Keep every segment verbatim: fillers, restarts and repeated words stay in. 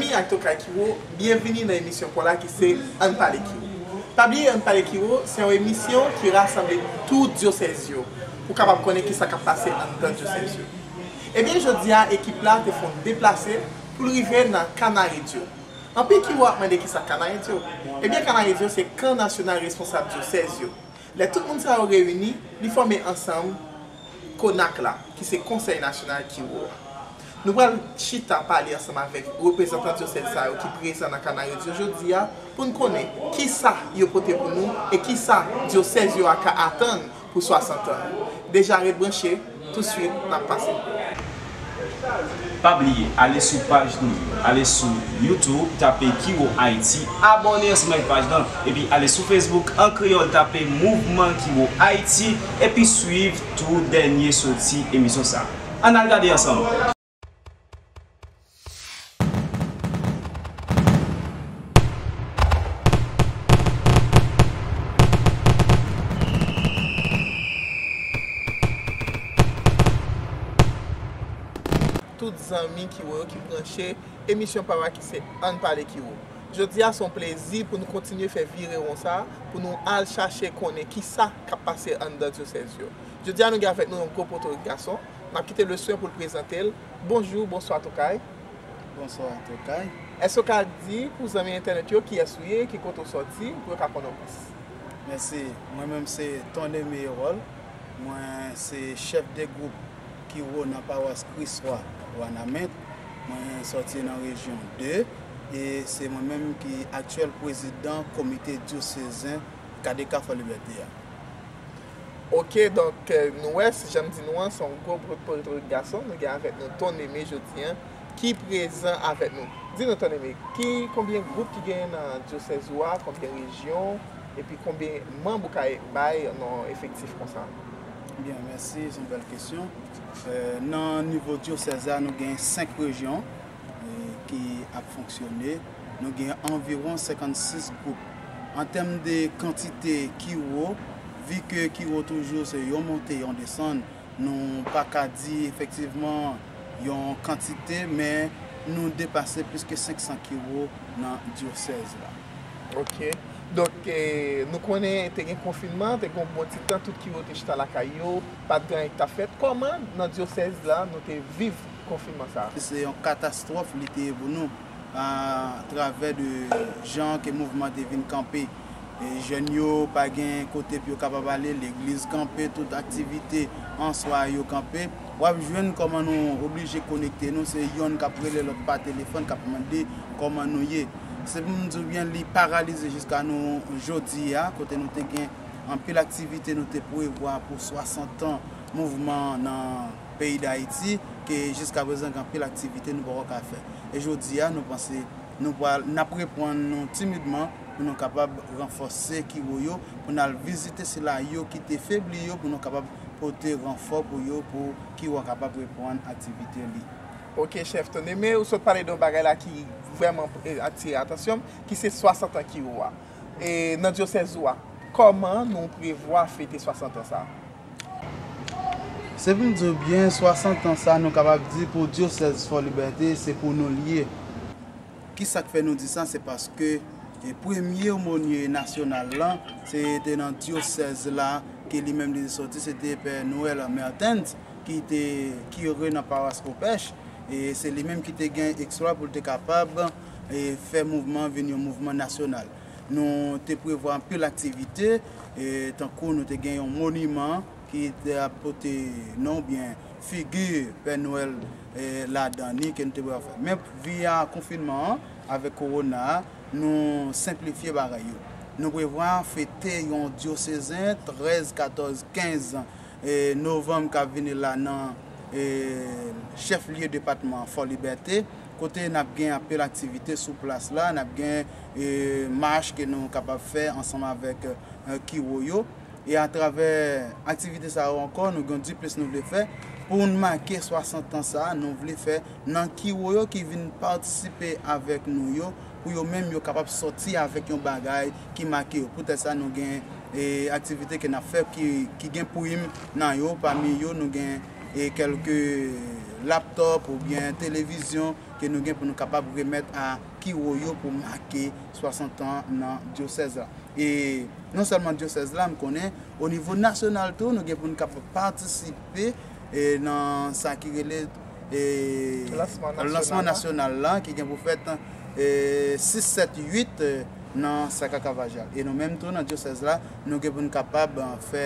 Zanmi ak tokay Kiwo, byenvini nan emisyon pa w la ki se Ann Pale Kiwo. Pa bliye, Ann Pale Kiwo se yon emisyon ki rasanble tout dyosèz yo pou w kapab konnen kisa k ap pase anndan dyosèz yo. Ebyen, jodi a, ekip la te fè yon deplase pou l rive nan Kanaredi. Anpil Kiwo ap mande kisa Kanaredi. Ebyen, Kanaredi se Kan Nasyonal Responsab Dyosèz yo. Lè tout moun sa yo reyini, li fòme ansanm Konak la, ki se Konsèy Nasyonal Kiwo a. Nou pral chita pale ansanm avèk reprezantan dyosèz sa yo ki prezan nan Kanaredi jodi a pou n konnen kisa yo pote pou nou e kisa dyosèz yo a ka atann pou swasant an. Deja ret branche, touswit n ap pase. Pa bliye, ale sou paj nou yo, ale sou YouTube, tape Kiwo Ayiti, abòne ansanm ak paj lan, epi ale sou Facebook an kreyòl, tape Mouvman Kiwo Ayiti, epi swiv tou dènye soti emisyon sa a. Ann al gade ansanm. Tout zanmi Kiwo yo ki branche emisyon pa w la ki se Ann Pale Kiwo. Jodi a se yon plezi pou nou kontinye fè virewon sa a, pou nou al chache konnen kisa k ap pase anndan dyosèz yo. Jodi a nou gen avèk nou yon gwo potorik gason. N ap kite Leswen pou l prezante l. Bonjou, bonswa tokay. Bonswa tokay. Èske w ka di pou zanmi entènèt yo kiyès ou ye, ki kote w sòti, pou yo ka konnen w plis? Mèsi. Mwen menm se Ton Aimé Erol. Mwen se chèf de gwoup Kiwo nan pawas Kris Wa Wanament. Mwen sòti nan rejyon de e se mwen menm ki aktyèl prezidan komite dyosezen K D K Fò Libète a. Ok, donk, euh, nou wè, si jan m di nou an, se yon gwo potorik gason. Nou gen avèk nou Ton Aimé jodi an, ki prezan avèk nou. Di nou, Ton Aimé, ki, konbyen gwoup ki genyen nan dyosèz ou a, konbyen rejyon, epi konbyen manm ou ka bay nan efektif konsa? Byen, mèsi, se yon bèl kesyon. Euh, nan nivo dyosèz la, nou gen senk rejyon, e, ki ap fonksyone. Nou gen anviwon senkannsis gwoup. An tèm de kantite Kiwo, vi ke Kiwo toujou se yon monte, yon desann, nou pa ka di efektivman yon kantite, men nou depase plis ke senk san Kiwo nan dyosèz la. Ok. Donk, e, nou konnen te gen konfinman, te gen yon bon ti tan, tout Kiwo te chita lakay yo, pa t gen anyen ki t ap fèt. Kòman nan dyosèz la nou te viv konfinman sa a? Se yon katastwòf li te ye pou nou, atravè de jan ke mouvman te vin kanpe. E jèn yo pa gen kote pou yo kapab ale, legliz kanpe, tout aktivite an swa yo kanpe. W ap jwenn kòman nou oblije konekte nou, se yonn k ap rele lòt pa telefòn, k ap mande kòman nou ye. Se pou m di w byen, li paralize jiska nou jodi a, kote nou te gen anpil aktivite nou te prevwa pou swasant an mouvman nan peyi Dayiti, ke jiska prezan gen anpil aktivite nou poko ka fè. E jodi a, nou panse nou pral, n ap reprann nou timidman pou nou kapab ranfòse Kiwo yo, pou n al vizite sila yo ki te febli yo, pou nou kapab pote ranfò pou yo, pou Kiwo a kapab reprann aktivite li. Ok, chèf Ton Aimé, ou sot pale de yon bagay la ki vrèman, e, atire atansyon m, ki se swasant an Kiwo a. E nan dyosèz ou a, kòman nou prevwa fete swasant an sa a? Se pou m di w byen, swasant an sa a, nou kapab di pou dyosèz Fò Libète, se pou nou l ye. Kisa k fè nou di sa? Se paske, e, premye omonye nasyonal lan, se te nan dyosèz la ke li menm li te sòti, se te Pè Noël Mertens, ki te kire nan pawas Opèch, e se li menm ki te gen eksplwa pou l te kapab, e, fè mouvman vin yon mouvman nasyonal. Nou te prevwa anpil aktivite, e tankou nou te gen yon moniman ki te ap pote non oubyen figi Pè Noël, e, ladan ni ke nou te prevwa fè. Men via konfinman an, avèk kowona a, nou senplifye bagay yo. Nou prevwa fete yon dyosezen trèz, katòz, kenz, e, novanm k ap vini la nan, e, chèf lye depatman Fò Libète, kote n ap gen anpil aktivite sou plas la, n ap gen, e, mach ke nou kapab fè ansanm avèk, e, Kiwo yo. E atravè aktivite sa yo ankò, nou gen diplis nou vle fè. Pou n make swasant an sa a, nou vle fè nan Kiwo yo ki vin patisipe avèk nou yo, pou yo menm yo kapab sòti avèk yon bagay ki make yo. Poutèt sa, nou gen, e, aktivite ke n ap fè ki, ki gen prim nan yo. Pami yo, nou gen e kèlke laptop oubyen televizyon ke nou gen pou nou kapab remèt a Kiwo yo pou make swasant an nan dyosèz la. E non sèlman dyosèz la, m konnen o nivo nasyonal tou, nou gen pou nou kapab patisipe e nan sa ki rele e Lansman lansman nasyonal la. Nasyonal la, ki gen pou fèt e sis, sèt, uit e nan Saka Kavaja. E nou menm tou nan dyosèz la, nou gen pou nou kapab e fè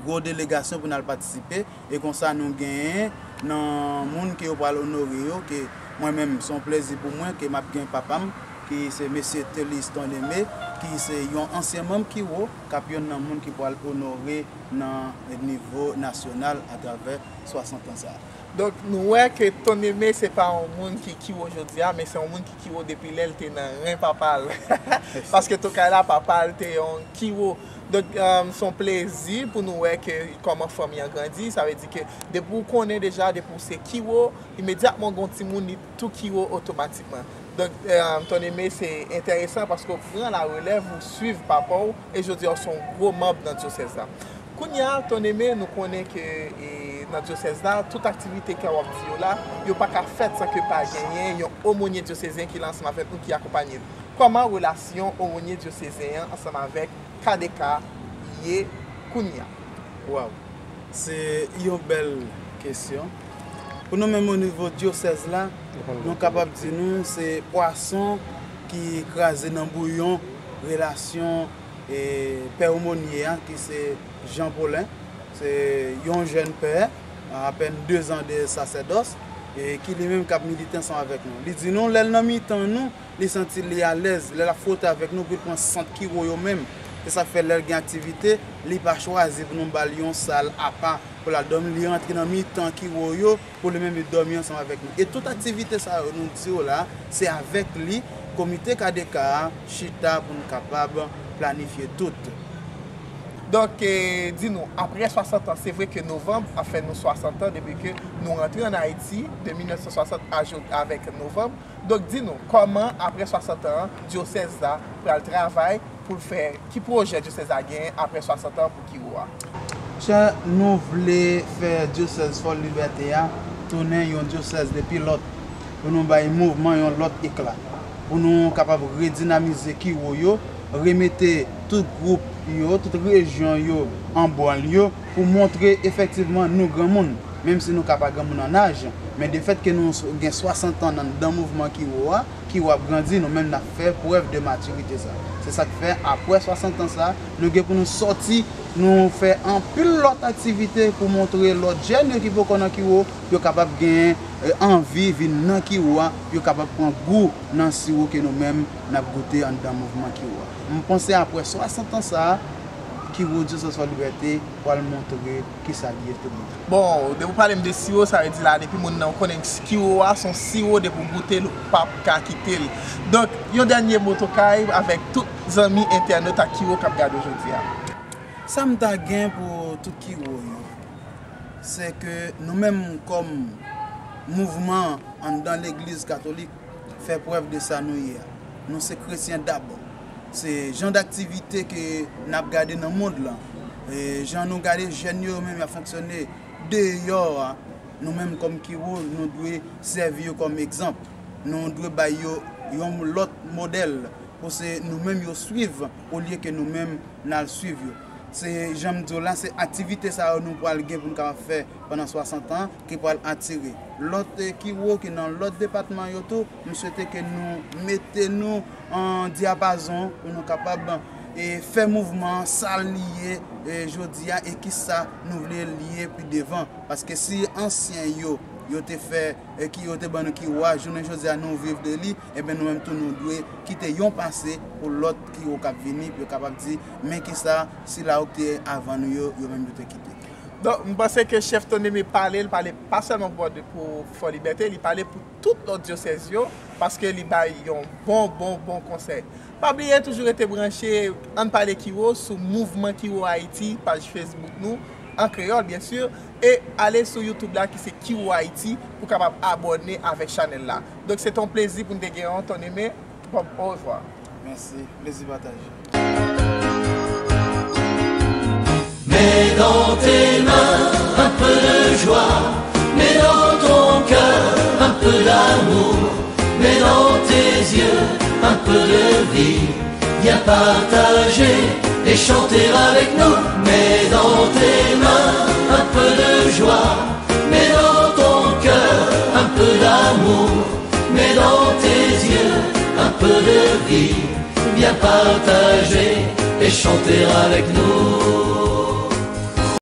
gwo delegasyon pou n al patisipe. E konsa nou genyen nan moun ke yo pral onore yo, ke mwen menm, se yon plezi pou mwen ke m ap gen papa m, ki se mesye Thelis Ton Aimé, ki se yon ansyen manm Kiwo, k ap yonn nan moun ki pral onore nan nivo nasyonal atravè swasant an sa a. Donk, nou wè ke Ton Aimé se pa yon moun ki Kiwo jodi a, men se yon moun ki Kiwo depi lè l te nan ren papa l. Paske Tokay la, papa l te yon Kiwo. Donk, um, se yon plezi pou nou wè ke kòman fanmi an grandi. Sa vle di ke depi w konnen deja, depi w se Kiwo, imedyatman w gen yon timoun, li tou Kiwo otomatikman. Donk, um, Ton Aimé, se enteresan paske w pran la relèv, ou swiv papa w, e jodi a, w se yon gwo manm nan dyosèz la. Kounye a, Ton Aimé, nou konnen ke e, nan dyosèz la, tout aktivite ke w ap di yo la, yo pa ka fèt san ke pa genyen yon omonye dyosezen ki la ansanm avèk nou, ki akonpanye nou. Kòman relasyon omonye dyosezen an ansanm avèk K D K ye kounye a? Waw, se yon bèl kesyon. Pou nou menm o nivo dyosèz la, nou kapab di nou se pwason ki kraze nan bouyon relasyon e pè omonye a, ki se Jean Paulin. Se yon jèn pè, apèn de zan de sasèdòs, e ki li menm k ap milite ansanm avèk nou. Li di nou, lè l nan mitan nou, li santi li alèz. Lè l ap fwote avèk nou, pou l pran sant Kiwo yo menm. Se sa k fè lè l gen aktivite, li pa chwazi pou nou ba l yon sal apa pou l al dòmi. Li rantre nan mitan Kiwo yo pou li menm li dòmi ansanm avèk nou. E tout aktivite sa yo nou di w la, se avèk li, komite K D K a chita pou nou kapab planifye tout. Donk, e, di nou, apre swasant an, se vre ke novanm ap fè nou swasant an depi ke nou rantre ann Ayiti, de mil nèf san swasant a jou avèk novanm. Donk, di nou, kòman, apre swasant an, dyosèz la pral travay pou l fè, ki pwojè dyosèz la genyen apre swasant an pou Kiwo a? Chè, nou vle fè dyosèz Fòlibète a tounen yon dyosèz de pilòt pou nou bay mouvman yon lòt ekla, pou nou kapab redinamize Kiwo yo, remete tout gwoup yo, tout rejyon yo an bwal yo, pou montre efektivman nou granmoun, menm si nou ka pa granmoun an aj, men defèt ke nou s- gen swasant an anndan mouvman Kiwo a, Kiwo ap grandi, nou menm n ap fè prèv de matirite sa. Se sa k fè, apre swasant an sa, nou gen pou nou sòti, nou fè anpil lòt aktivite pou montre lòt jèn yo ki poko nan Kiwo, yo kapab gen e, anvi vin nan Kiwo a, pou yo kapab pran gou nan siwo ke nou menm n ap goute anndan mouvman Kiwo a. M panse apre swasant an sa a, Kiwo Dyosèz Fòlibète pral montre kisa li ye tout bon. Bon, depi w pale m de siwo, sa vle di la, depi moun nan konnen Kiwo a se yon siwo, depi w goute l, ou p ap ka kite l. Donk, yon dènye mo Tokay avèk tout zanmi entènot ak Kiwo k ap gade w jodi a. Sa m ta gen pou tout Kiwo yo, se ke nou menm kòm mouvman anndan legliz katolik, fè prèv de sa nou ye a. Nou se kretyen dabò. Se jan daktivite ke n ap gade nan mond lan, e jan nou gade jèn yo menm y ap fonksyone deyò a, nou menm kòm Kiwo, nou dwe sèvi yo kòm egzanp. Nou dwe bay yo yon lòt modèl pou se nou menm yo swiv, olye ke nou menm n al swiv yo. Se jan m di w la, se aktivite sa yo nou pral gen pou n kapab fè pandan swasant an, ki pral atire lòt, e, Kiwo ki nan lòt depatman yo tou. M swete ke nou mete nou an dyapazon pou nou kapab, e, fè mouvman an sa l ye, e, jodi a, e kisa nou vle l ye pi devan. Paske si ansyen yo, yo te fè, e, ki yo te ban nou Kiwo a, jounen jodi a nou viv de li, ebyen nou menm tou nou dwe kite yon pase pou lòt Kiwo k ap vini, pou yo kapab di, men kisa sila yo ki te avan nou yo, yo menm yo te kite. Donk, m panse ke chèf Ton Aimé pale, l pale pa sèlman pou, pou Fòlibète, li pale pou tout lòt dyosèz yo, paske li bay yon bon, bon, bon konsèy. Pa bliye toujou rete branche Ann Pale Kiwo sou Mouvman Kiwo Ayiti, paj Facebook nou, an kreyòl, byen si, e ale sou YouTube la ki se Kiwo Ayiti pou kapab abòne avèk chanèl la. Donk, se te yon plezi pou n te gen w, Ton Aimé. Bon, orevwa. Mèsi, plezi pataje. Mets dans tes mains un peu de joie. de vie. Viens partager et chanter avec nous. Mets dans tes mains un peu de joie. Mets dans ton cœur un peu d'amour. Mets dans tes yeux un peu de vie. Viens partager et chanter avec nous.